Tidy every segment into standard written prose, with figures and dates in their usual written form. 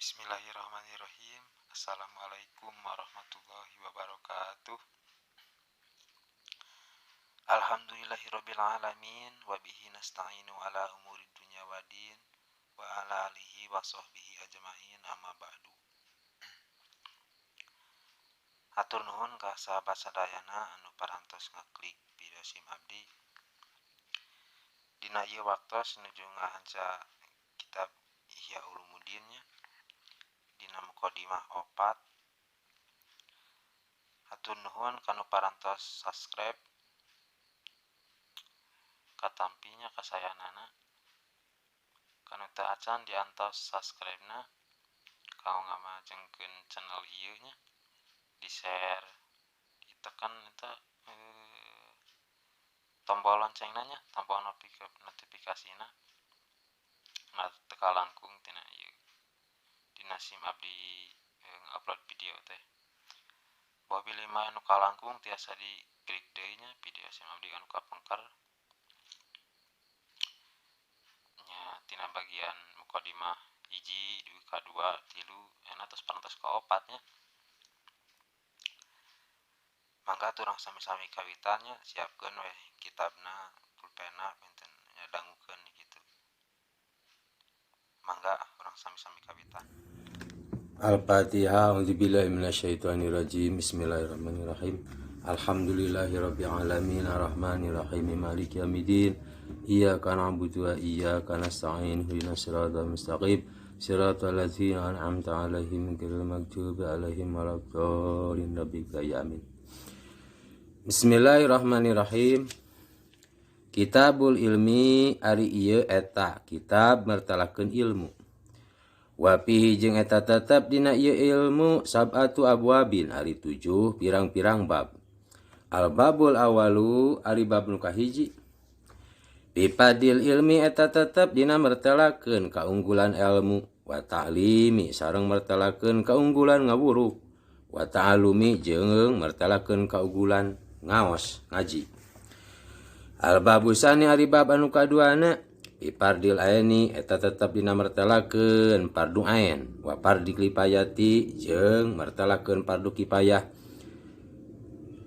Bismillahirrahmanirrahim. Assalamualaikum warahmatullahi wabarakatuh. Alhamdulillahirabbil alamin wa bihi nasta'inu ala umuri dunya waddin wa ala alihi wa sahbihi ajmain, amma ba'du. Hatur nuhun ka sahabat sadayana anu parantos ngaklik video sim abdi. Dina ieu waktos nuju ngahanca kitab Ihya Ulumuddin nya, dina mukadimah 4. Hatur nuhun kanu parantos subscribe katampinya kasayanana. Kanu teu acan diantos subscribe na kanggo ngamajengkeun channel ieu nya, di share, ditekan eta tombol loncengna nya, tombol notifikasina, nah teu kalangkung tina ieu dina sim abdi ngupload video teh. Boh bilih mah anu kalangkung tiasa di klik deui nya video sim abdi anu kapengker nya, tina bagian mukadimah 1 dugi ka 2, 3, enak tos parantos ka 4 nya. Mangga urang sami-sami kawitan nya, siapkeun weh kitabna, pulpena, benten nya dangukeun kitu. Mangga urang sami-sami kawitan. Al-Fatihah. A'udzubillahi minasyaitonirrajim. Bismillahirrahmanirrahim. Alhamdulillahirabbil alamin arrahmanirrahim maliki yaumiddin. Iyyaka na'budu wa iyyaka nasta'in ihdinas siratal mustaqim siratal ladzina an'amta 'alaihim ghairil maghdubi 'alaihim waladdallin. Rabbika ya amin. Bismillahirrahmanirrahim. Kitabul Ilmi, ari ieu eta kitab mertelakeun ilmu. Wa fihi, jeung eta tetep dina ieu ilmu, sab'atu abwabin, ari 7 pirang-pirang bab. Al babul awalu, ari bab nu kahiji, fi fadlil ilmi, eta tetep dina mertelakeun kaunggulan ilmu, wa ta'limi, sareng mertelakeun kaunggulan ngawuruk, wa ta'alumi, jeung mertelakeun kaunggulan ngaos ngaji. Al babu sani, ari bab anu kaduana, fi fardil aini, eta tetep dina mertelakeun fardu ain, wa fardi kifayati, jeung mertelakeun fardu kifayah.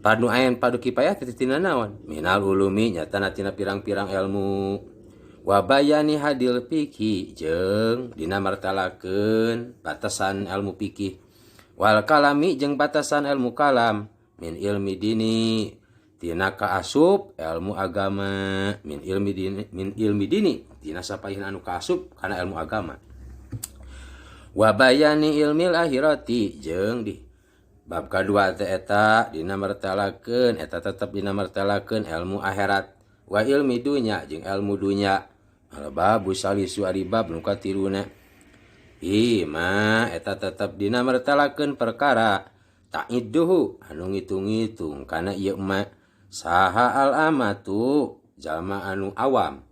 Fardu ain, fardu kifayah teh tina naon? Minal ulumi, nyatana tina pirang-pirang ilmu. Wa bayani haddil fikih, jeung dina mertelakeun batasan ilmu fikih, wal kalami, jeung batasan ilmu kalam, min ilmi dini, tina kaasup ilmu agama, min ilmi dini, min ilmi dini, tina sapalihan anu kaasup kana ilmu agama, wa bayani ilmil akhirati, jeung di bab kadua teh eta dina mertelakeun, eta tetep dina mertelakeun ilmu akhirat, wa ilmi dunya, jeung ilmu dunya. Al babu salisu, ari bab nu katiluna, ima, eta tetep dina mertelakeun perkara, ta'idduhu, anu ngitung-ngitung kana ieu ma saha al amatu, jalma anu awam,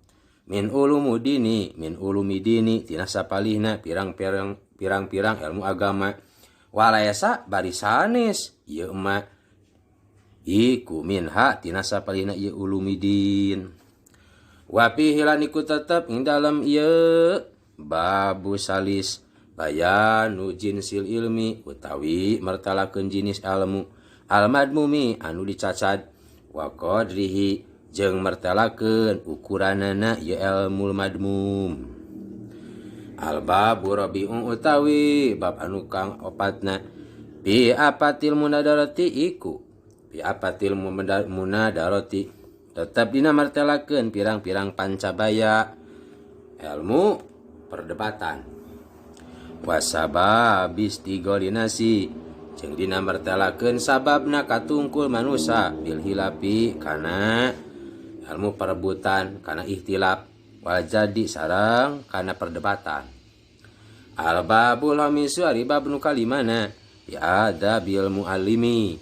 min ulumudini, min ulumidini, tina sapalihna pirang-pirang pirang-pirang ilmu agama, walaysa, bari sanes ieu ma iku, minha, tina sapalihna ieu ulumidin. Wa fihi, lan iku tetep ing dalem ieu babu salis, bayanu jinsil ilmi, utawi mertalakeun jinis ilmu, al madmumi, anu dicacad, wa qadrihi, jeung mertelakeun ukuranana ieu ilmu madmum. Al babu rabi'u, utawi bab anu kang opatna, fi afatil munadarati, iku fi afatil munadarati, tetep dina martelakeun pirang-pirang pancabaya ilmu perdebatan, wasababis tigolinasi, jeung dina martelakeun sababna katungkul manusa, bil khilafi, kana ilmu perebutan, kana ikhtilaf, wal jadi, sareng kana perdebatan. Al babul khamisu, ari bab nu kalimana, fi adabil muallimi,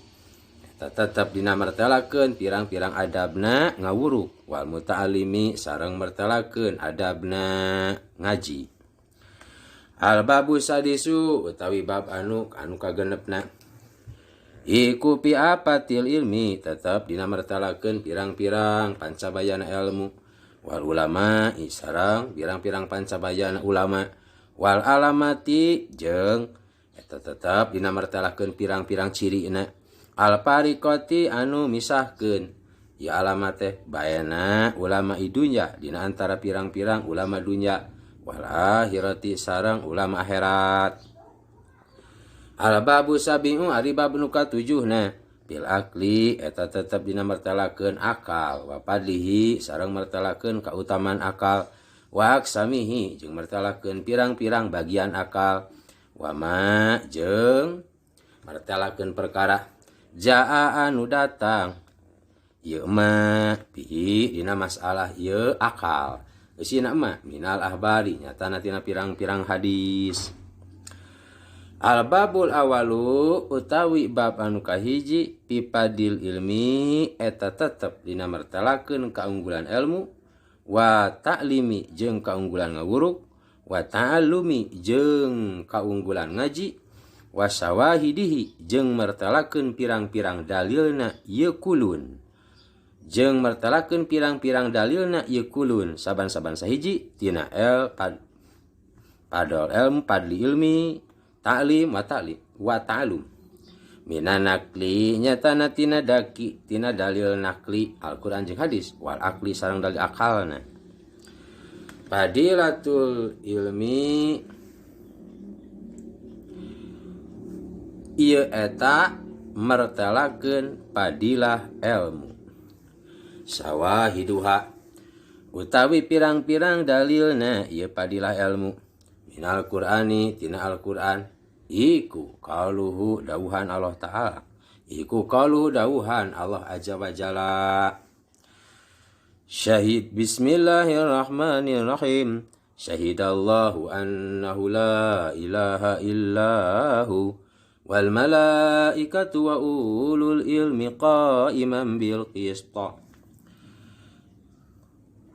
eta tetep dina martelakeun pirang-pirang adabna ngawuruk, wal muta'allimi, sareng martelakeun adabna ngaji. Al babu sadisu, utawi bab anu anu kagenepna, iku fi afatil ilmi, tetep dina martelakeun pirang-pirang pancabayana ilmu, wal ulama, sareng pirang-pirang pancabayana ulama. Wal alamati jeung eta tetep dina mertelakeun pirang-pirang cirina. Al fariqati anu misahkeun ieu alamat teh baena ulama dunya dina antara pirang-pirang ulama dunya wal akhirati sareng ulama akhirat. Al babu sabi'u ari bab nu katujuhna bil akli eta tetep dina mertelakeun akal wa fadlihi sareng mertelakeun kautamaan akal wa aksamihi jeung mertelakeun pirang-pirang bagian akal wa ma jeung mertelakeun perkara jaa anu datang ieu mah bihi dina masalah ieu akal eusina mah minal ahbari nyatana tina pirang-pirang hadis. Al babul awalu utawi bab anu kahiji pipadil ilmi eta tetep dina mertelakeun kaunggulan ilmu wa ta'limi jeung kaunggulan ngawuruk wa ta'allumi jeung kaunggulan ngaji wa syawahidihi jeung mertelakeun pirang-pirang dalilna ieu kulun jeung mertelakeun pirang-pirang dalilna ieu kulun saban-saban sahiji tina el padol ilmu padli ilmi ta'lim wa ta'lim wa ta'lum minan nakli nyatana tina daki tina dalil nakli Al-Qur'an jeung hadis wal akli sareng dalil akalna. Fadilatul ilmi ieu eta mertelakeun fadilah ilmu sawahiduha utawi pirang-pirang dalilna ieu fadilah ilmu minal Qur'ani tina Al-Qur'an iku qaluhu dawuhan Allah Ta'ala iku qaluhu dawuhan Allah azza wa jalla. Syahid bismillahirrahmanirrahim syahidallahu annahu la ilaha illahu wal malaikatu wa ulul ilmi qa'iman bil qist.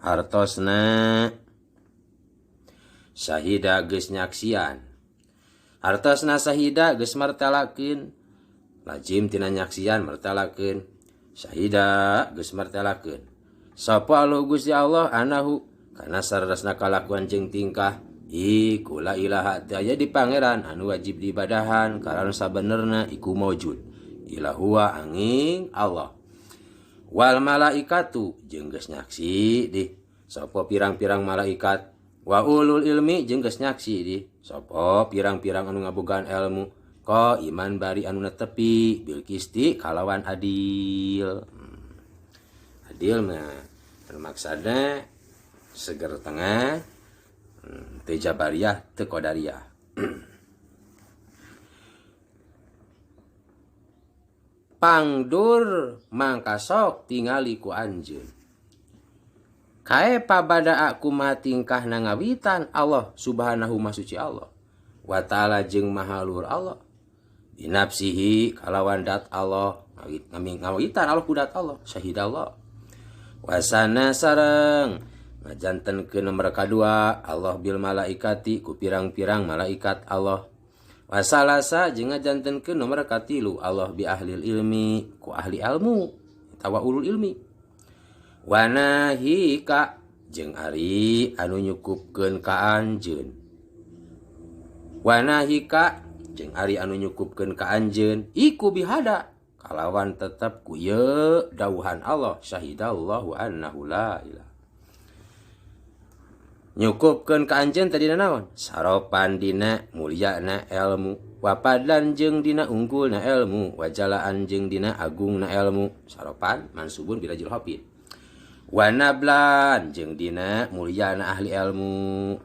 Hartosna syahida geus nyaksian hartosna syahida geus martelakeun lazim tina nyaksian martelakeun syahida geus martelakeun sapa Allah Gusti Allah anahu kana saradasna kalakuan jeung tingkah iku la ilaha teu aya di pangeran anu wajib diibadahan karana sabenerna iku maujud ila huwa angin Allah wal malaikatu jeung geus nyaksi di sapa pirang-pirang malaikat wa ulul ilmi jeung geus nyaksi di sapa pirang-pirang anu ngabogaan ilmu ka iman bari anu netepi bil qisti kalawan adil. Adil mah maksudna seger tengah teu jabariyah teu qadariyah. Pangdur mangkasok tingali ku anjeun kae pabadaa kumaha tingkahna ngawitan Allah subhanahu ma suci Allah wa ta'ala jeung maha luhur Allah binafsihi kalawan dat Allah ngawitan Allah ku dat Allah syahidallah wasana sareng ngajantenkeun nomor kadua Allah bil malaikati ku pirang-pirang malaikat Allah wasalasa jeung ngajantenkeun nomor katilu Allah bi ahlil ilmi ku ahli ilmu atawa ulul ilmi wanahika jeung ari anu nyukupkeun ka anjeun wanahika jeung ari anu nyukupkeun ka anjeun iku bihada kalawan tetep ku ieu dawuhan Allah syahidallahu annahu la ilaha nyukupkeun ka anjeun tadina naon saropan dina mulyana ilmu wapadan jeung dina unggulna ilmu wajalaan jeung dina agungna ilmu saropan mansubun bilajil hafid wanablan jeung dina mulyana ahli ilmu.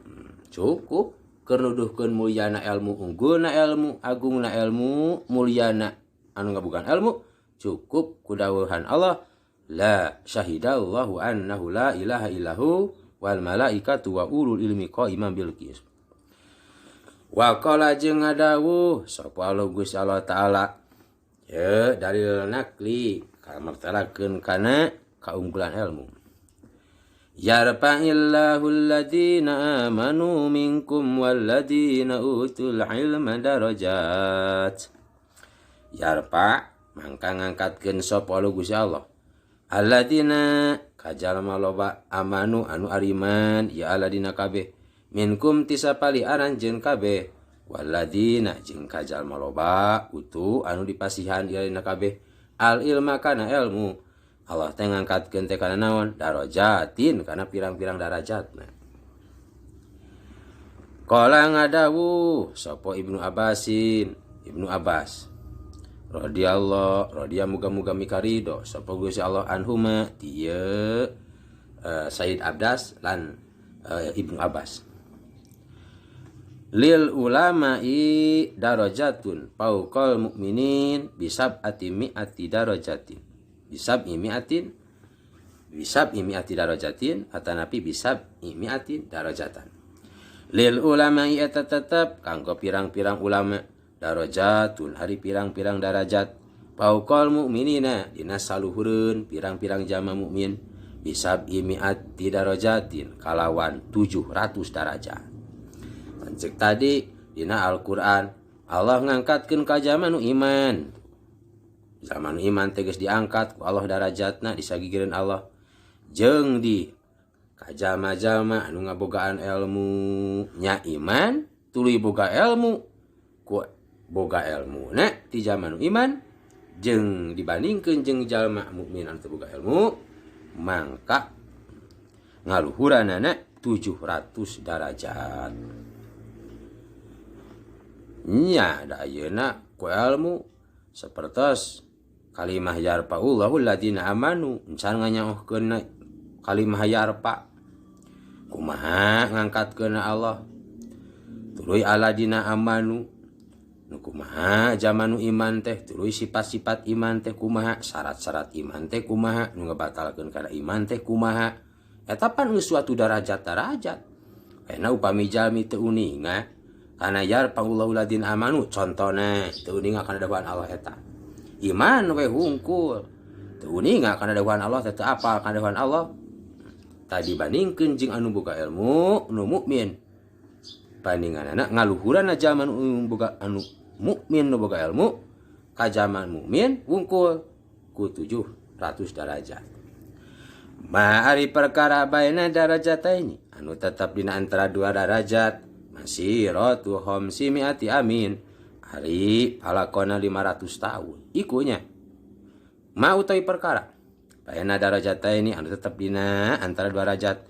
Cukup keur nuduhkeun mulyana ilmu unggulna ilmu agungna ilmu mulyana anu ngabogaan ilmu cukup ku dawuhan Allah la syahidallahu annahu la ilaha illahu wal malaikatu wa ulul ilmi qa'iman bil qist. Wa qala jeung ngadawuh sapa Allah Gusti Allah Ta'ala ye dalil nakli kamartelakeun kana kaunggulan ilmu. Yarfa'illahu alladhina amanu minkum walladhina utul ilma darajat. Yarfa mangka ngangkatkeun sapa Allah Gusti Allah alladzina kajalma loba amanu anu ariman ya alladzina kabeh Minkum ti sapali aranjeun kabeh waladina jeung ka jalma loba utu anu dipasihan ieu kabeh al ilma kana ilmu. Allah teh ngangkatkeun teh kana naon? Darajatin kana pirang-pirang darajatna. Qala ngadawu sapa Ibnu Abbasin, Ibnu Abbas radhiyallahu radhiya muga-muga mikarido sapa Gusti Allah anhuma ti Sayyid Abdas lan Ibnu Abbas. Lil ulama'i darajatun fauqal mukminin bisab'ati mi'ati darajatin. Bisab'i mi'atin bisab'i mi'ati darajatin atanapi bisab'i mi'atin darajatan. Lil ulama'i eta tetep kanggo pirang-pirang ulama darajatun hari pirang-pirang darajat fauqal mukminina dina saluhureun pirang-pirang jama mukmin bisab'i mi'ati darajatin kalawan 700 darajat. Cek tadi dina Al-Qur'an Allah ngangkatkeun ka jalma nu iman. Jalma nu iman teh geus diangkat ku Allah darajatna disagigireun Allah. Jeung di ka jalma-jalma anu ngabogaan ilmu nya iman tuluy boga ilmu ku boga ilmuna ti jalma nu iman jeung dibandingkeun jeung jalma mukmin anu teu boga ilmu mangka ngaluhuranana 700 darajat. Nya da ayeuna ku ilmu sapertos kalimah yarfa'ullahu alladziina amanu encan nganyaohkeun kalimah yarfa kumaha ngangkatkeun Allah tuluy alladzina amanu nu kumaha jamanu iman teh tuluy sifat-sifat iman teh kumaha syarat-syarat iman teh kumaha nu ngabatalkeun kana iman teh kumaha eta pan geus suatu darajat-darajat. Ayeuna upami jalmi teu uninga kana yarfa'ullahu alladziina amanu contona teu uninga kana dawuhan Allah eta iman we hungkul teu uninga kana dawuhan Allah teh teu apal kana dawuhan Allah tadi bandingkeun jeung anu boga ilmu nu mukmin bandinganana ngaluhuranna jalma nu boga anu mukmin nu boga ilmu ka jalma mukmin wungkul ku 700 darajat. Ma ari perkara baina darajataini anu tetep dina antara dua darajat masiratu khamsi mi'ati amin ari palakona 500 tahun ikunya ma utawi perkara baina darajataini anu tetep dina antara dua darajat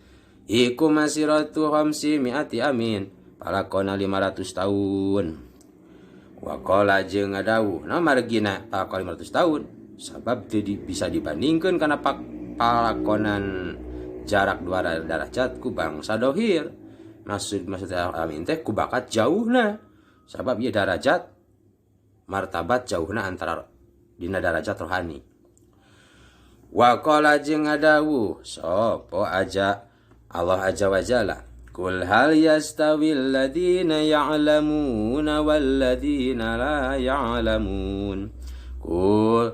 iku masiratu khamsi mi'ati amin palakona 500 tahun. Wa qala jeung ngadawuh na margina palakona 500 tahun sabab teu bisa dibandingkeun kana palakonan jarak dua darajat ku bangsa dohir. Maksud amin teh ku bakat jauhna sabab ieu darajat martabat jauhna antara dina darajat rohani. Wa qala jeung ngadawuh sapa aja Allah aja wa jalla kul hal yastawil ladzina ya'lamuna wal ladzina la ya'lamun. Kul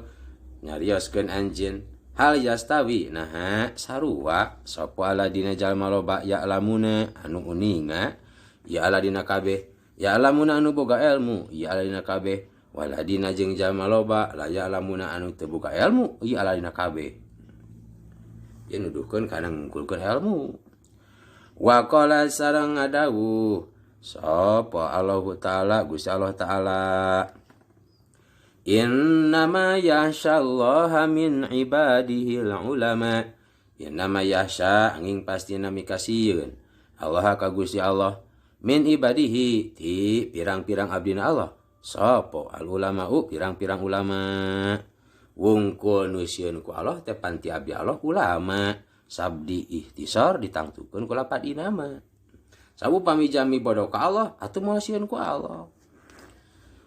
nyarioskeun anjeun hal yastawi naha sarua sapa aladina jalma loba ya'lamuna anu uninga ya aladina kabeh ya'lamuna anu boga ilmu ya aladina kabeh waladina jeung jalma loba la ya'lamuna anu teu boga ilmu ya aladina kabeh. Ieu nuduhkeun kana ngungkulkeun ilmu. Wa qala sareng ngadawuh sapa Allahu ta'ala Gusti Allah ta'ala innama yahsyallaha min ibadihil ulama. Innama yahsya angin pastina mikasieun Allah ka Gusti Allah min ibadihi ti pirang-pirang abdina Allah sapa al ulama'u pirang-pirang ulama. Wungkul nu sieun ku Allah teh panti abdi Allah ulama sabdi ihtisar ditangtukeun ku lapad inama. Sabu pami jami bodoh ka Allah atuh moal sieun ku Allah.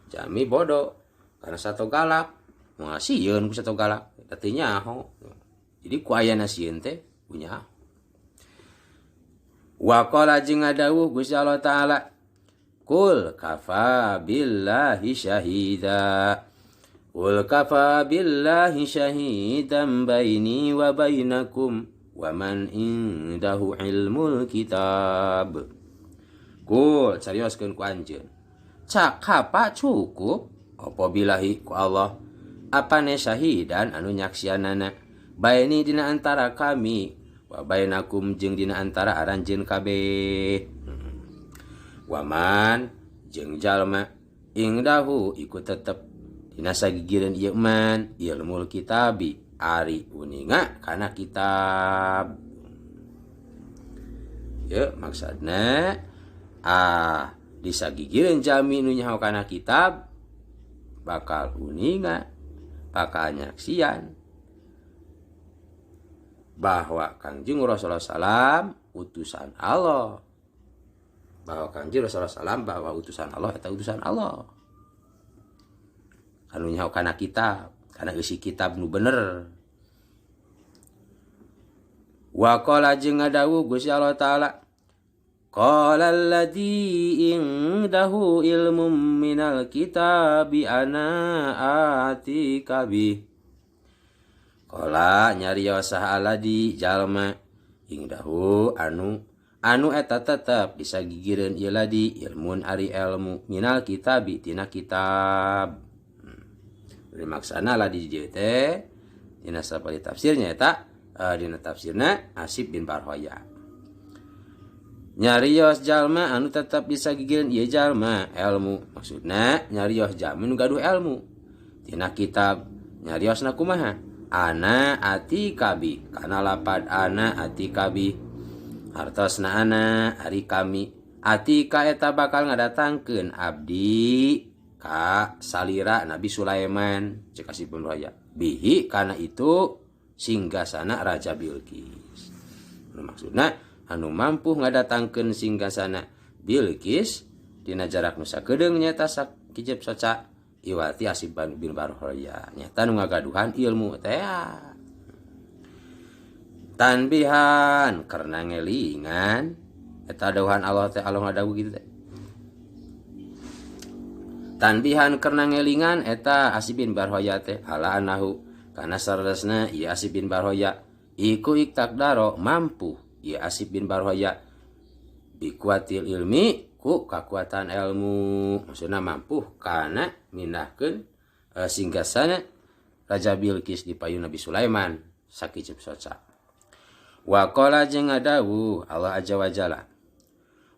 Jami bodoh karena satu galak moal sieun ku satu galak teu nyaho. Jadi ku ayana sieun teh punya. Wa qala jeung ngadawuh Gusti Allah taala kul kafa billahi syahida. Qul kafa billahi syahidan baini wa bainakum wa man indahu ilmul kitab. Kul carioskeun ku anjeun cakapa cukup apa billahi ku Allah apane syahidan anu nyaksianana baini dina antara kami wa bainakum jeung dina antara aranjeun kabeh. Waman jeung jalma ingdahu iku tetep dina sagigireun ieu man ilmul kitabi ari uninga kana kitab. Ye maksudna disagigireun jalmi nu nyaho kana kitab bakal uninga bakal nyaksian bahwa Kangjeng Rasulullah sallam utusan Allah, bahwa Kangjeng Rasulullah sallam bahwa utusan Allah eta utusan Allah. Anu nyaho kana kitab, kana eusi kitab nu bener. Wa qala jeung ngadawuh Gusti Allah Ta'ala, qala alladzi indahu ilmun minal kitabi ana atika bi. Qala nyarios saha alladzi jalma indahu anu eta tetep disagigireun ieu ladi ilmun ari ilmu minal kitabi tina kitab. Dimaksana ladi dieu teh dina sapali tafsirnya eta dina tafsirna Asib bin Barhoya. Nyarios jalma anu tetep disagigireun ieu jalma ilmu, maksudna nyarios jalma nu gaduh ilmu tina kitab. Nyariosna kumaha? Ana atikabi, kana lapad ana atikabi hartosna ana ari kami, atika eta bakal ngadatangkeun abdi ka salira Nabi Sulaiman cek Asib bin Barhoya bihi kana itu singgasana Raja Bilqis. Nu maksudna anu mampu ngadatangkeun singgasana Bilqis dina jarak nu sakedeung nyata sakijep soca iwati Asib bin Barhoya nyata nu ngagaduhan ilmu teh. Tanbihan karena ngelingan eta dawuhan Allah teh, Allah ngadawuh kitu teh. Tanbihan karena ngelingan eta Asib bin Barhoya teh ala anahu kana saresna ieu Asib bin Barhoya iku iktakdaro mampu ieu Asib bin Barhoya bikuatil ilmi ku kakuatan ilmu, maksudna mampu kana mindahkeun singgasana Raja Bilqis di payun Nabi Sulaiman sakiceup soca. Wa qala jeung ngadawuh Allah azza wa jalla,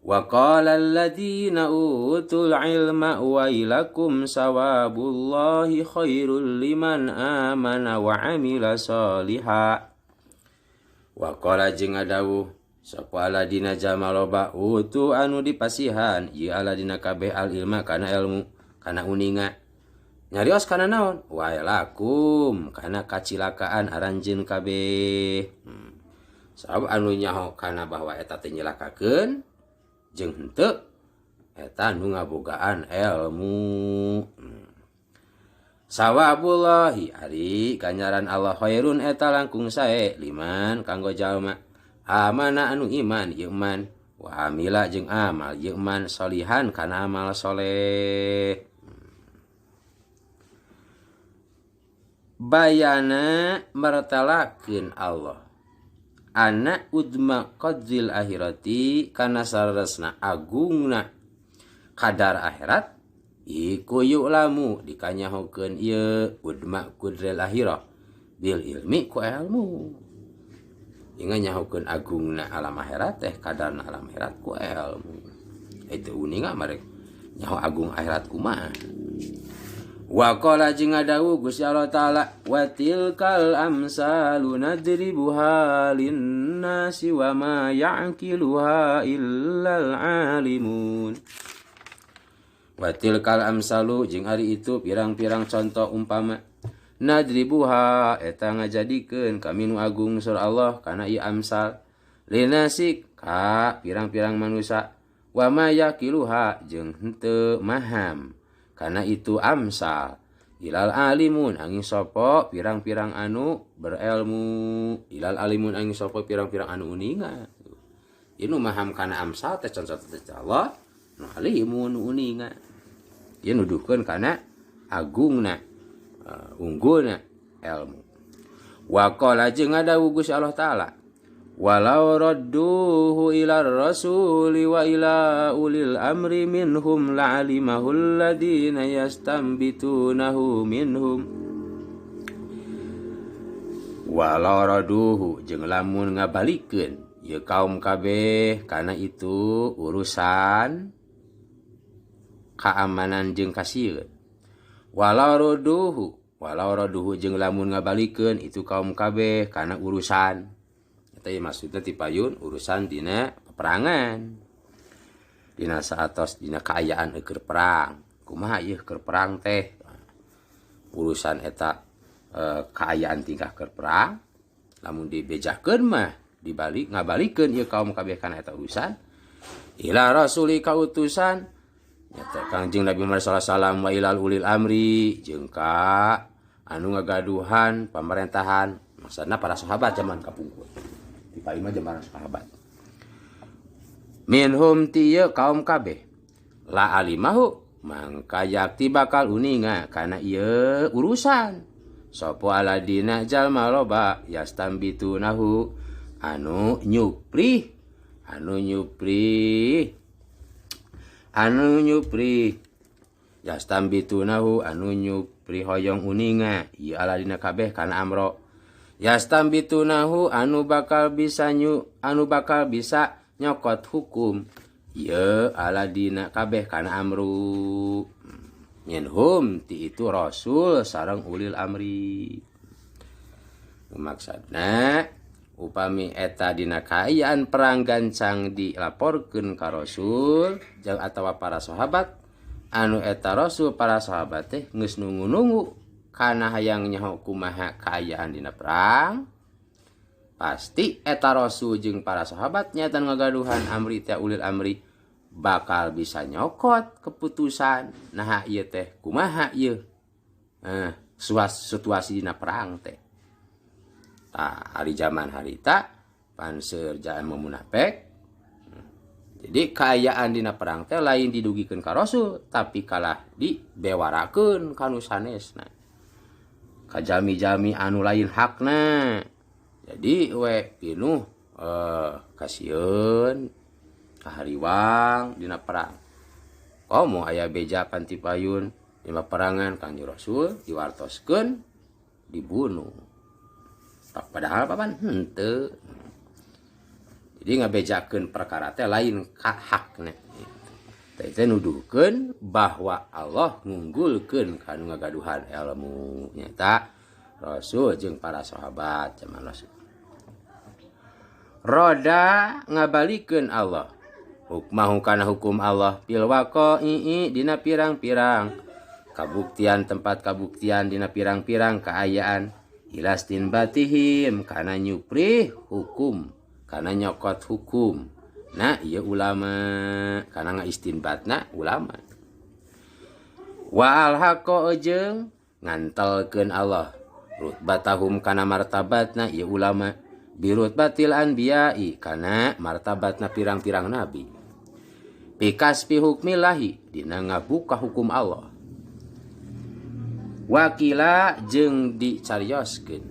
wa qala alladziina utul ilma wailakum sawabullahi khairul liman amana wa amila sholiha. Wa qala jeung ngadawuh sapa aladina jalma loba utu anu dipasihan ieu aladina kabeh al ilma kana ilmu kana uninga. Nyarios kana naon? Wailakum kana kacilakaan aranjeun kabeh. Sabab anu nyaho kana bahwa eta teh nyelakakeun jeung henteu eta nu ngabogaan ilmu. Sawabullahi ari ganjaran Allah khairun eta langkung sae liman kanggo jalma amana anu iman ieu man wa amila jeung amal ieu man solihan kana amal soleh. Bayana mertalakeun Allah ana udma qadzil akhirati kana saresna agungna kadar akhirat iku yu'lamu dikanyahokeun ieu udma qadril akhirah bil ilmi ku ilmu. Inga nyahokeun agungna alam akhirat teh kadarna alam akhirat ku ilmu. Itu uninga marek nyaho agung akhirat kumaha. Wa qala jeung ngadawuh Gusti Allah Ta'ala, wa tilkal amsalu nadribuha linnasi wa ma ya'qiluha illal alimun. Wa tilkal amsalu jeung ari itu pirang-pirang contoh umpama nadribuha eta ngajadikeun kami nu agung sur Allah kana ieu amsal linasi ka pirang-pirang manusia wa ma yaqiluha jeung henteu maham karena itu amsal ilal alimun angin sopo pirang-pirang anu berilmu ilal alimun angin sopo pirang-pirang anu uninga. Ieu nu maham kana amsal teh contoh teh Allah nu alimun uninga. Ieu nuduhkeun kana agungna unggulna ilmu. Wa qala jeung ngadawuh Gusti Allah Ta'ala, walau radduhu ila rasuli wa ila ulil amri minhum la'alimahu alladhina yastambitunahu minhum. Walau radduhu jeung lamun ngabalikeun ieu kaum kabeh kana itu urusan Kaamanan jeung kasieun. Walau roduhu, walau roduhu jeung lamun ngabalikeun itu kaum kabeh kana urusan. Eta ieu maksudna ti payun urusan dina peperangan. Dina saatos dina kaayaan keur perang. Kumaha ieu keur perang teh? Urusan eta kaayaan tingkah keur perang, lamun dibejakeun mah dibalik ngabalikeun ieu kaum kabeh kana eta urusan. Ila rasuli kautusan nyata Kangjeng Nabi Muhammad sallallahu alaihi wasallam wa ilal ulil amri jeung ka anu ngagaduhan pamerintahan, maksudna para sahabat zaman kapungkur. Di paling mah zaman sahabat. Minhum ti ieu kaum kabeh la alimahu mangka yakti bakal uninga kana ieu urusan. Sopo aladina jalma loba yastambitunahu anu nyupri, anu nyupri, anu nyupri, yastambitunahu anu nyupri hoyong uninga ieu aladina kabeh kana amro. Yastambitunahu anu bakal bisa nyu, anu bakal bisa nyokot hukum ieu aladina kabeh kana amru. Minhum ti itu rasul sareng ulil amri. Maksudna upami eta dina kaayaan perang gancang dilaporkeun ka rasul jeung atawa para sahabat, anu eta rasul para sahabat teh geus nunggu-nunggu kana hayang nyaho kumaha kaayaan dina perang. Pasti eta rasul jeung para sahabat nyata ngagaduhan amri teh ulil amri bakal bisa nyokot keputusan nah ieu teh kumaha ieu situasi dina perang teh. Tah hari zaman harita panseur jalma munafik. Jadi kaayaan dina perang teh lain didugikeun ka rasul tapi kalah dibewarakeun ka nu sanesna, ka jami-jami anu lain hakna. Jadi we pinuh kasieun kahariwang dina perang. Komo aya beja panti payun dina perangan Kangjeng Rasul diwartoskeun dibunuh. Padahal papan henteu. Jadi ngabejakeun perkara teh lain ka hakna. Teh teh nuduhkeun bahwa Allah ngunggulkeun ka nu ngagaduhan ilmu nyata Rasul jeung para sahabat zaman Rasul. Roda ngabalikeun Allah hukmahu kana hukum Allah fil waqa'i dina pirang-pirang kabuktian tempat kabuktian dina pirang-pirang kaayaan ilastin batihim kana nyuprih hukum kana nyokot hukum. Nah ieu ulama kana ngaistinbatna ulama. Wa alhaqo jeung ngantelkeun Allah rutbatahum kana martabatna ieu ulama birutbatil anbiya'i kana martabatna pirang-pirang nabi. Pikaspi hukmillahi dina ngabuka hukum Allah. Wakila jeung dicarioskeun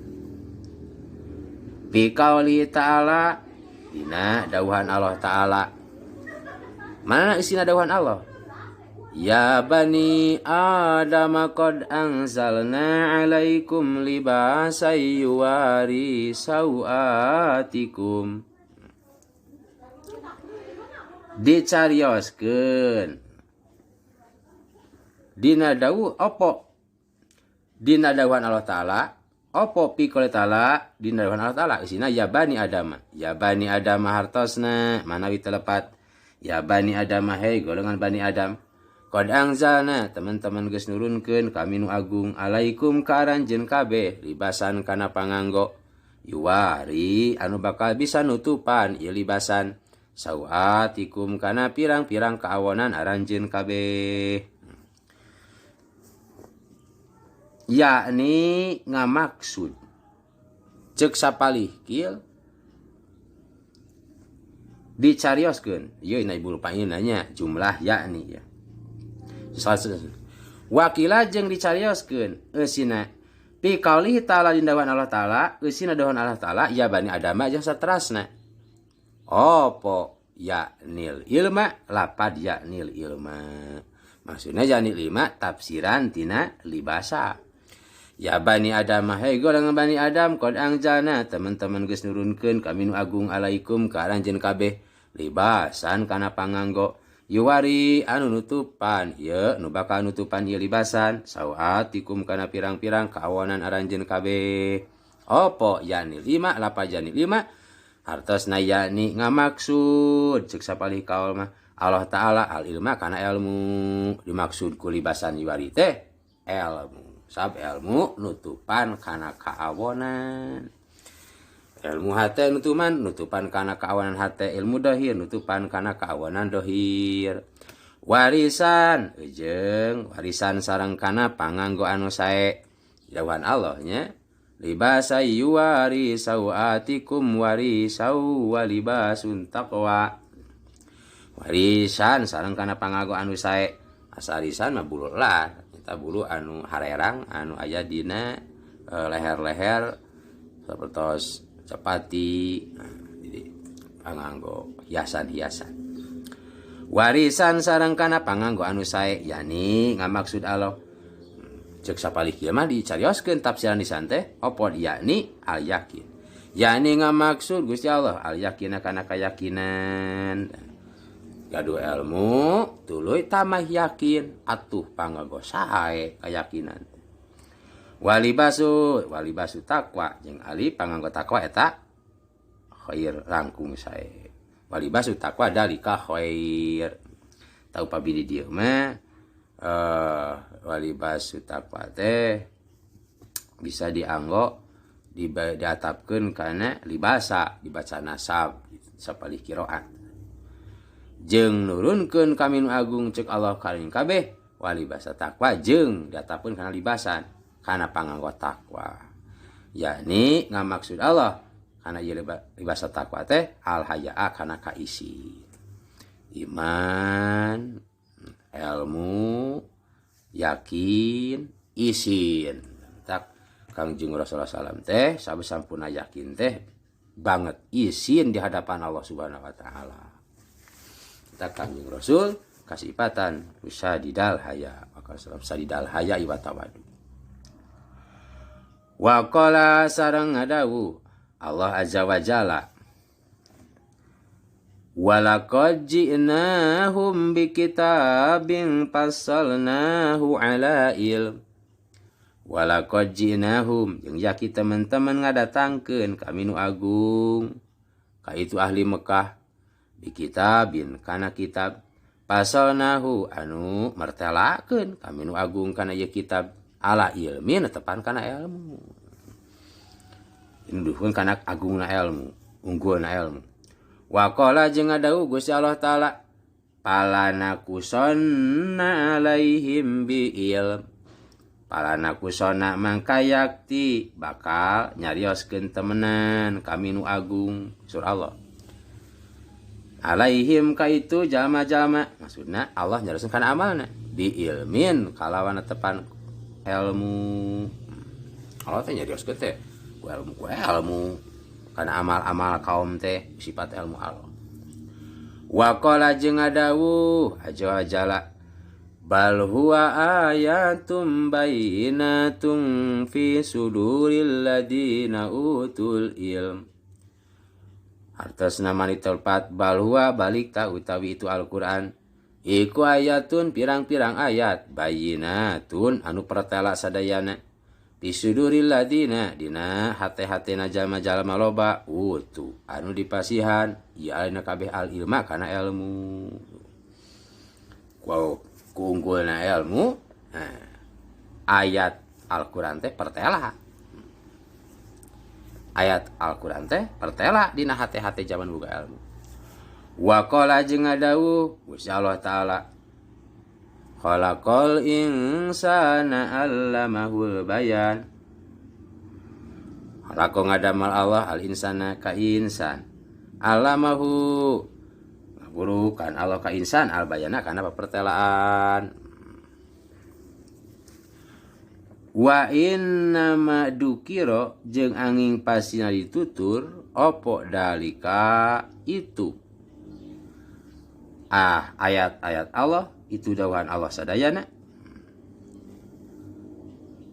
bi qauli ta'ala dina dawuhan Allah ta'ala. Mana isina dawuhan Allah? Ya bani Adam qad anzalna alaikum libasan yuwari sawatikum. Dicarioskeun dina dawuh opo dina dawuhan Allah ta'ala opo pi qouli ta'ala dina dawuhan Allah ta'ala isina ya bani Adam, ya bani Adam hartosna manawi telepat ya bani Adam hei golongan bani Adam qad anzalna teman-teman geus nurunkeun kami nu agung alaikum ka aranjeun kabeh libasan kana panganggo yuwari anu bakal bisa nutupan ieu libasan sawatikum kana pirang-pirang kaawonan aranjeun kabeh. Yakni ngamaksud ceuk sapalih kieu dicarioskeun ieu na ibu lupa nanya jumlah yakni ya. Wakila jeung dicarioskeun eusina fi qaulihi ta'ala dina dawuhan Allah ta'ala eusina dawuhan Allah ta'ala ya bani Adam jeung saterasna. Opo yaknil ilma lapad yaknil ilma maksudna yaknil ilma tafsiran tina libasa. Ya bani Adam hei golongan bani Adam qad anzalna teman-teman geus nurunkeun kami nu agung alaikum ka aranjeun kabeh libasan kana panganggo Yuwari anu nutupan ieu nu bakal nutupan ieu libasan sawatikum kana pirang-pirang kaawonan aranjeun kabeh. Opo yani lima lapajan lima hartosna yani ngamaksud ceuk sapalih kaul mah Allah Ta'ala al ilma kana ilmu dimaksud ku libasan yuwari teh ilmu. Sab ilmu nutupan kana kaawonan. Ilmu hate nutupan kana kaawanan hate, ilmu dohir nutupan kana kaawanan dohir. Warisan jeung warisan sareng kana panganggo anu sae. Dawuhan Allah nya libasa yuwari sawatikum warisau walibasun taqwa. Warisan sareng kana panganggo anu sae. Asarisan mah bulu lah, eta bulu anu harerang anu aya dina leher-leher sapertos capati, nah, jadi panganggo hiasan-hiasan. Warisan sareng kana panganggo anu sae, yani ngamaksud Allah. Ceuk sapalih kieu mah dicarioskeun tafsiran lisan teh opo yakni al yakin. Yani ngamaksud Gusti Allah al yakina kana kayakinan. Gaduh ilmu tuluy tamah yakin atuh panganggo sae kayakinan. Walibasu walibasu takwa jeung ali panganggo takwa eta khair langkung sae. Walibasu takwa dalika khair. Tau pabili dieu mah walibasu takwa teh bisa dianggo diatapkeun kana libasa dibaca nasab sapalih qiraat. Jeung nurunkeun kami nu agung ceuk Allah kaling kabeh walibasa takwa jeung diatapkeun kana libasan kana panganggo takwa. Yakni ngamaksud Allah kana ieu libasa takwa teh al hayaa kana kaisi. Iman, ilmu, yakin, isin. Tak Kangjeng Rasulullah sallam teh sampurna yakin teh banget isin di hadapan Allah Subhanahu wa taala. Tak Kangjeng Rasul kasipatan usadidal haya, maka salam sadidal haya wa tawadu. Wa qala sareng ngadawu Allah azza wa jalla walaqad ji'nahum bikitabin fassalnahu ala ilm. Walaqad ji'nahum jeung yaki teman-teman ngadatangkeun kami nu agung ka itu ahli Mekah bikitabin kana kitab fassalnahu anu martelakeun kami nu agung kana ieu kitab ala ilmin tepan kana ilmu. Nuduhkeun kana agungna ilmu, unggulna ilmu. Wa qala jeung ngadawuh Gusti Allah Ta'ala palanakusonna alaihim bi ilm. Palanakusonna mangkayakti bakal nyarioskeun temenan kami nu agung surah Allah. Alaihim ka itu jalma-jalma maksudna Allah nyarioskeun kana amalna bi ilmin kalawan tepan ilmu. Allah teh nyarioskeun teh ku ilmu kana amal-amal kaum teh sifat ilmu Allah. Wa qala jeung ngadawuh aja jala bal huwa ayatum bayyinatum fi suduril ladina utul ilm. Hartosna manitelpat bal huwa balik ta utawi itu Al-Qur'an iku ayatun pirang-pirang ayat bayyinatun anu pertela sadayana fi suduril ladina dina hate-hatena jalma-jalma loba utu anu dipasihan ieu alina kabeh al ilma kana ilmu. Wow, kuunggulna ilmu nah, ayat Al-Qur'an teh pertela. Ayat Al-Qur'an teh pertela dina hate-hate jaman boga ilmu. Wa qala jeung ngadawuh Gusti Allah Ta'ala khalaqal insana 'allamahul bayan. Khalaqa ngadamal Allah al insana ka insan. 'Allamahu ngagurukan Allah ka insan al bayana kana papertelaan. Wa innama dukira jeung angin pasina ditutur opo dalika itu. Ah, ayat-ayat Allah itu dawuhan Allah sadayana.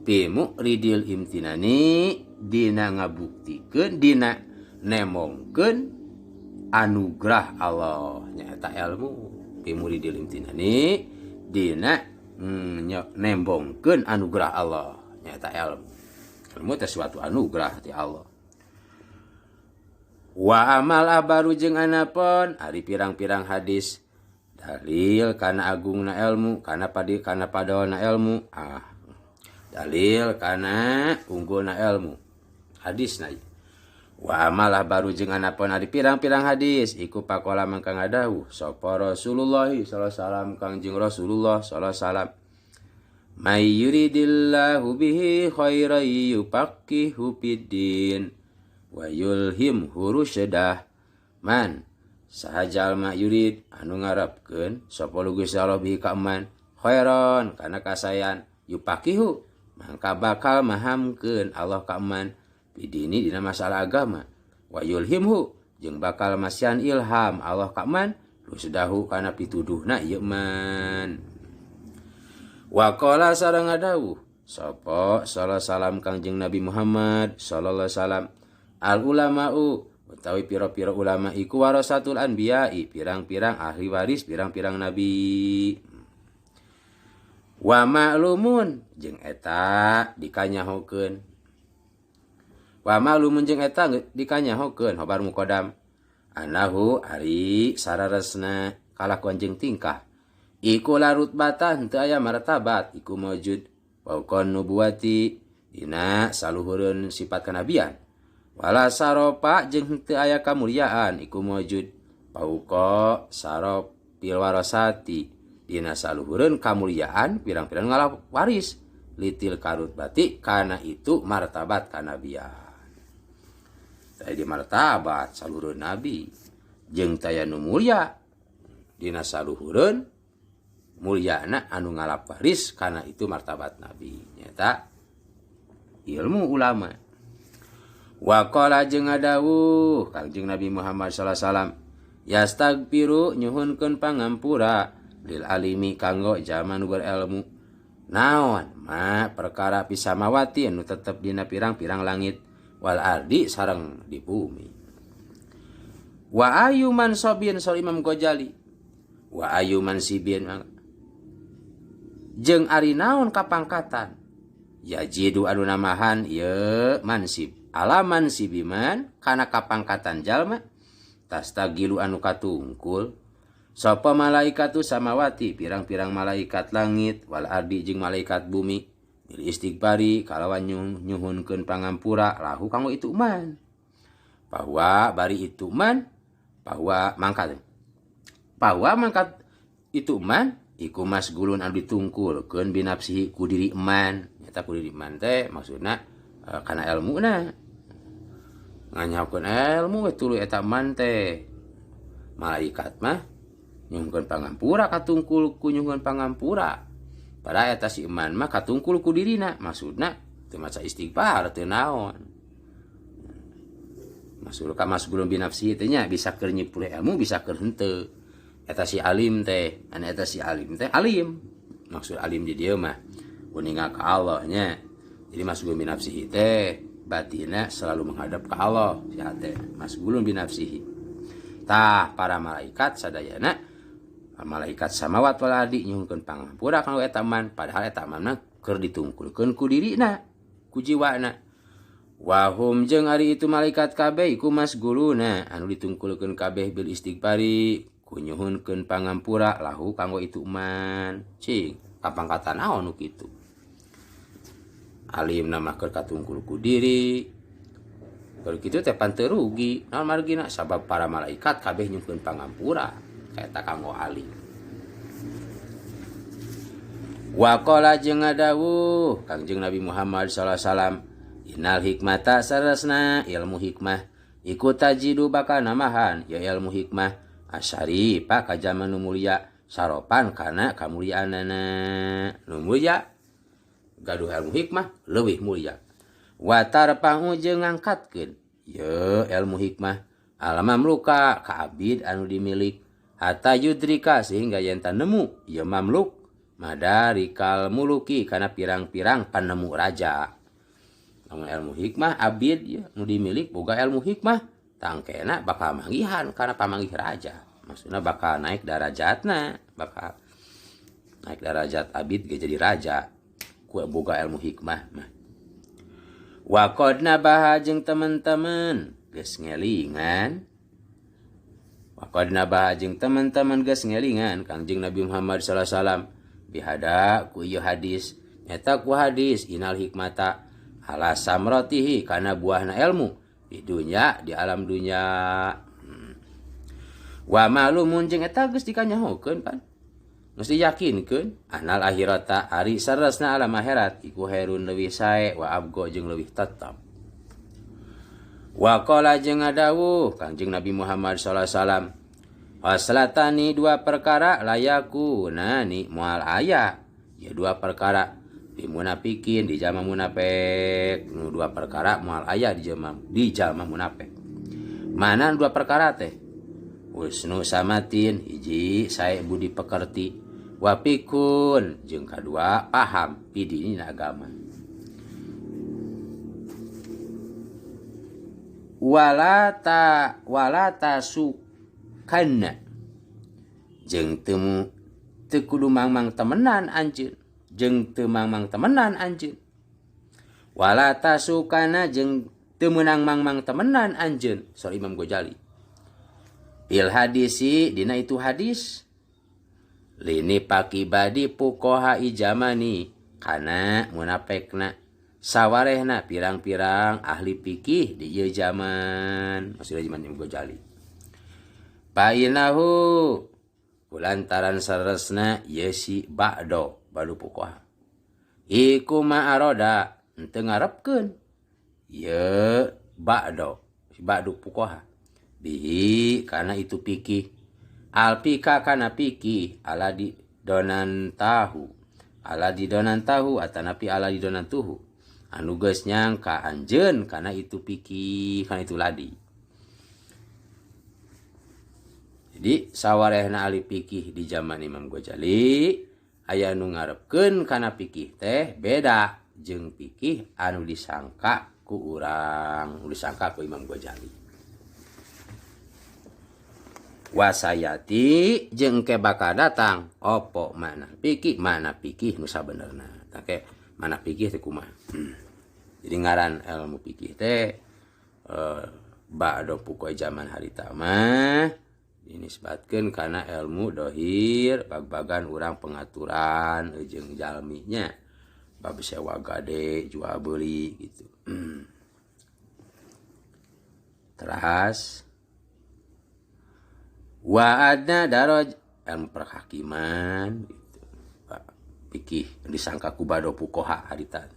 Fi mu'ridil imtinani dina ngabuktikeun dina nemongkeun anugerah Allah nyaeta ilmu. Bi muridil imtinani dina nembongkeun anugerah Allah nyaeta ilmu. Ilmu teh suatu anugerah ti Allah. Wa amal abaru jeung anapon ari pirang-pirang hadis dalil kana agungna ilmu kana padi kana padolna ilmu dalil kana unggulna ilmu hadisna. Wa amal abaru jeung anapon ari pirang-pirang hadis iku pakola mangka ngadawuh sapa Rasulullah sallallahu alaihi wasallam Kangjeng Rasulullah sallallahu alaihi wasallam may yuridillahu bihi khairan yufaqihu fiddin wa yulhimhu rusydah. Man saha jalma yurid anu ngarepkeun sapa Gusti Allah bihi ka man khairan kana kasayan yufaqihu mangka bakal mahamkeun Allah ka man bidini dina masalah agama wa yulhimhu jeung bakal masihan ilham Allah ka man rusdahu kana pituduhna ieu man. Wa qala sareng ngadawuh sapa sallallahu salam Kangjeng Nabi Muhammad sallallahu alaihi wasallam al ulama'u utawi pira-pira ulama iku warasatul anbiya'i pirang-pirang ahli waris pirang-pirang nabi. Wa ma'lumun jeung eta dikanyahokeun. Wa ma'lumun jeung eta dikanyahokeun khobar muqaddam anahu ari sararesna kalakuan jeung tingkah iku larut batah henteu aya martabat iku maujud fauqan nubuwati dina saluhureun sifat kanabian wala saropa jeung henteu aya kamulyaan iku maujud fauqa sarofil warasati dina saluhureun kamulyaan pirang-pirang ngalah waris litil karut bati kana itu martabat kanabian. Taya di martabat saluhureun nabi jeung taya nu mulya dina saluhureun mulyana anu ngalap waris kana itu martabat nabi nyata ilmu ulama. Wa qala jeung ngadawuh Kangjeng Nabi Muhammad sallallahu alaihi wasallam yastagfiru nyuhunkeun pangampura lil alimi kanggo jalma nu berilmu naon ma perkara pisamawati anu tetep dina pirang-pirang langit wal ardi sareng di bumi. Wa ayu mansabin sal Imam Ghazali wa ayu mansibin jeung ari naon kapangkatan yajidu anu namahan ieu mansib alaman sibiman kana kapangkatan jalma tastagilu anu katungkul sapa malaikatu samawati pirang-pirang malaikat langit wal ardi jeung malaikat bumi bil istighfari kalawan nyuhunkeun pangampura lahu kanggo itu man bahwa bari itu man bahwa mangkat itu man iku masgulun anu ditungkulkeun binafsihi ku diri man nyata ku diri man teh maksudna kana elmuna nganyakeun elmu we tuluy eta man teh malaikat mah nyuhunkeun pangampura katungkul ku nyuhunkeun pangampura padahal eta si iman mah katungkul ku dirina maksudna teu maca istighfar teu naon maksud ka masgulun binafsihi teh nya bisa keur nyipulih ilmu bisa keur henteu eta si alim teh anu eta si alim teh alim maksud alim di dieu mah uninga ka Allah nya. Jadi masgulun binafsihi teh batinna selalu menghadap ke Allah si hate masgulun binafsihi. Tah para malaikat sadayana malaikat samawat wal ardi nyuhunkeun pangampura kanggo eta man padahal eta man mah keur ditungkulkeun ku dirina ku jiwana. Wahum jeung ari itu malaikat kabeh iku masguluna anu ditungkulkeun kabeh bil istighfari ku nyuhunkeun pangampura lahu kanggo itu man. Cing kapangkatan naon nu kitu alim nama keur katungkul ku diri kalau kitu teh pan teu rugi naon margina sabab para malaikat kabeh nyuhunkeun pangampura eta kanggo alim. Wa qala jeung ngadawuh Kangjeng Nabi Muhammad sallallahu alaihi wasallam innal hikmata sarasna ilmu hikmah iku tajidu bakal namahan ya ilmu hikmah asyarifa ka jalma nu mulia saropan kana kamuliaanana nu mulia gaduh ilmu hikmah leuwih mulia wa tarfa'u jeung ngangkatkeun ye ilmu hikmah al mamluka ka abid anu dimilik hatta yudrika sehingga yen nemu ye mamluk madarikal muluki kana pirang-pirang panemu raja. Lamun ilmu hikmah abid ye nu dimilik boga ilmu hikmah tangkena bakal manggihan kana pamanggih raja. Maksudna bakal naik darajatna, bakal naik darajat abid ge jadi raja ku boga ilmu hikmah mah. Wa qad nabaha jeung teman-teman geus ngelingan. Wa qad nabaha jeung teman-teman geus ngelingan Kangjeng Nabi Muhammad sallallahu alaihi wasallam bihada ku ieu hadis, nyata ku hadis inal hikmata ala samratihi kana buahna ilmu di dunya, di alam dunya. Wa ma'lumun jeung eta geus dikanyahokeun pan. Geus diyakinkeun anal akhirata ari saresna alam akhirat iku khairun leuwih sae wa abgo jeung leuwih tetep. Wa qala jeung ngadawuh Kangjeng Nabi Muhammad sallallahu alaihi wasallam waslatani dua perkara layakunani moal aya. Ya dua perkara di munafikin di jalma munafik, nu dua perkara moal aya di jalma munafik. Mana dua perkara teh? Husnu samatin hiji sae budi pekerti, wa pikun jeung kadua paham pidini agama. Wala tasukanna jeung teu kudu mangmang temenan anjeun, jeung teu mangmang temenan anjeun. Wala tasukana jeung teu meunang mangmang temenan anjeun, saur Imam Ghazali. Bil hadisi dina itu hadis lini pakibadi pukoha ijamani kana munafekna sawarehna pirang-pirang ahli fikih di ieu zaman, maksudna zaman Imam Ghazali. Painahu kulantaran saresna ieu si ba'do balu pukoha iku ma'aroda henteu ngarepkeun ieu ba'do ba'du pukoha bihi kana itu pikih alpika kana pikih ala di donan tahu ala di donan tahu atanapi ala di donan tuhu anu geus nyangka anjeun kana itu pikih kana itu ladi. Jadi sawarehna ahli pikih di zaman Imam Ghazali aya nu ngarepkeun kana pikih teh beda jeung pikih anu disangka ku urang, disangka ku Imam Ghazali. Wasayati jeung ke bakal datang opo mana pikih nu sabenerna. Tah ke mana pikih teh kumaha. Jadi ngaran ilmu pikih teh ba'do pukul zaman harita mah dinisbatkeun kana ilmu dohir bag-bagan urang pengaturan jeung jalminya bab sewa gade jual beli gitu. Teras wa adna daraj ilmu perhakiman gitu. Pikih disangka ku bado pukoha harita.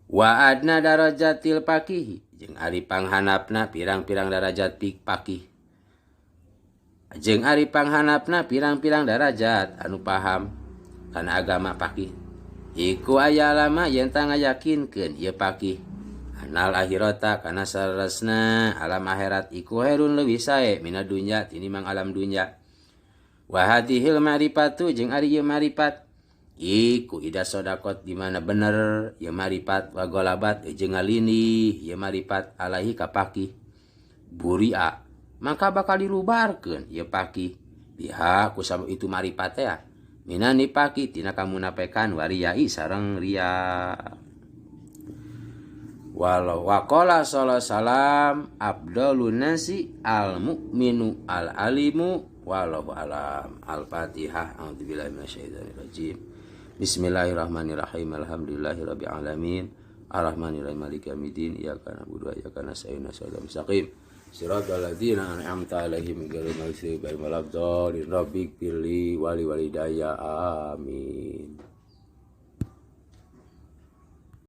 Wa adna darajatil pakih jeung ari panghanapna pirang-pirang darajat pakih. Jeung ari panghanapna pirang-pirang darajat anu paham kana agama pakih. Iku aya lama yen tah ngayakinkeun ieu pakih anal akhirata kana saresna alam akhirat iku khairun leuwih sae mina dunya tinimang alam dunya. Wa hadhil ma'rifatu jeung ari ieu ma'rifat iku ida sodakot di mana bener ieu ma'rifat wa golabat jeung ngalindih ieu ma'rifat alaihi ka pakih buria maka bakal dilubarkeun ieu pakih biha ku sabab itu ma'rifat teh minani pakih tina kamunafikan wariyai sareng riya. Walau waqala sallallahu salam abdalun nasi al mukminu al alimu wallahu alam. Al-Fatihah. A'udzubillahi minasyaitonirrajim. Bismillahirrahmanirrahim. Alhamdulillahirabbil alamin. Arrahmanirrahim. Maliki yaumiddin. Iyyaka na'budu wa iyyaka nasta'in. Ihdinas mustaqim. Siratal ladzina an'amta 'alaihim ghairil maghdubi 'alaihim waladdallin. Rabbighfirli wa liwalidayya. Amin.